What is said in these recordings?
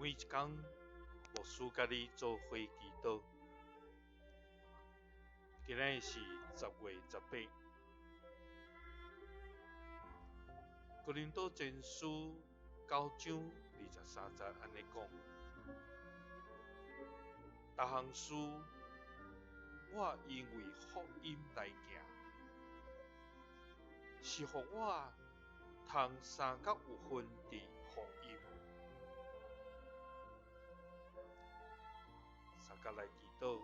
每一工，牧師佮你做伙祈禱。今仔日是10月18。哥林多前書9章23節按呢講：逐項事，我因為福音來行，是予我通相佮有份佇福音。相佮來祈禱，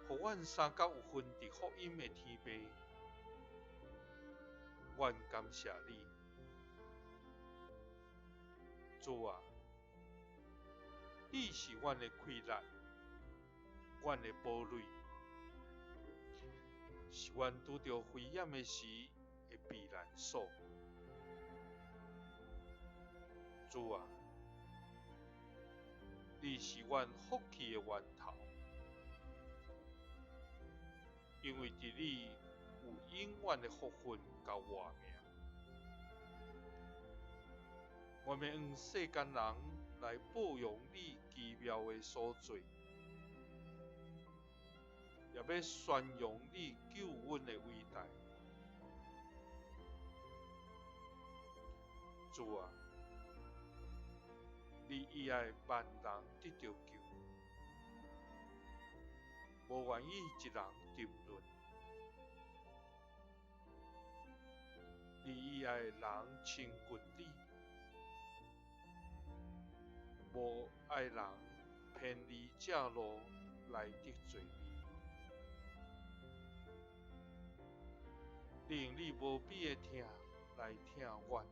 予阮相佮有份佇福音的天父，阮感謝你，主啊，你是阮的氣力，阮的堡壘，是阮拄著危險的時的避難所。主啊，你是阮福氣的源頭，因為佇你有永遠的福分佮活命。我欲向世間人來報揚你奇妙的所做，也欲宣揚你救阮的偉大。主啊，你意愛萬人得著救，無願意一人沉淪。你意愛人親近你，無愛人偏離正路來得罪你。你用你無比的疼來疼阮，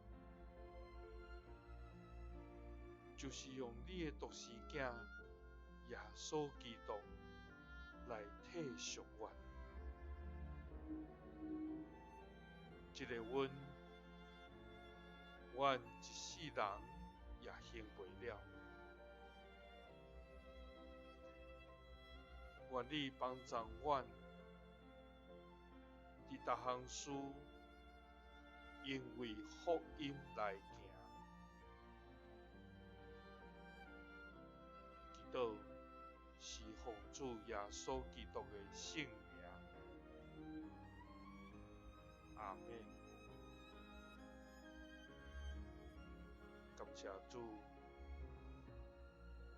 就是用你的獨生子耶穌基督來替贖阮。這个恩，阮一世人也還袂了。願你幫助阮，佇逐項事，因為福音來行。祈禱是奉主耶穌基督的聖名。阿們。感謝主，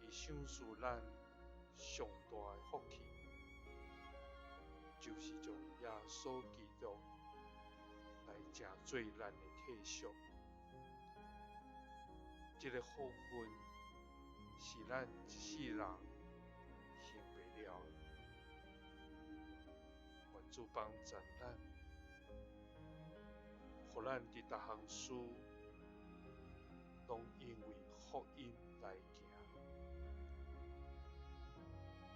伊賞賜咱上大的福氣，就是將耶穌基督來成做咱的替贖。這个福分是咱一世人還袂了的。願主幫助咱，予咱佇逐項事，攏因為福音來行，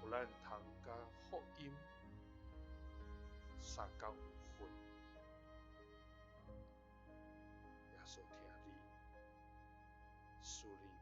予咱通佮福音相佮有份。耶穌疼你，賜你。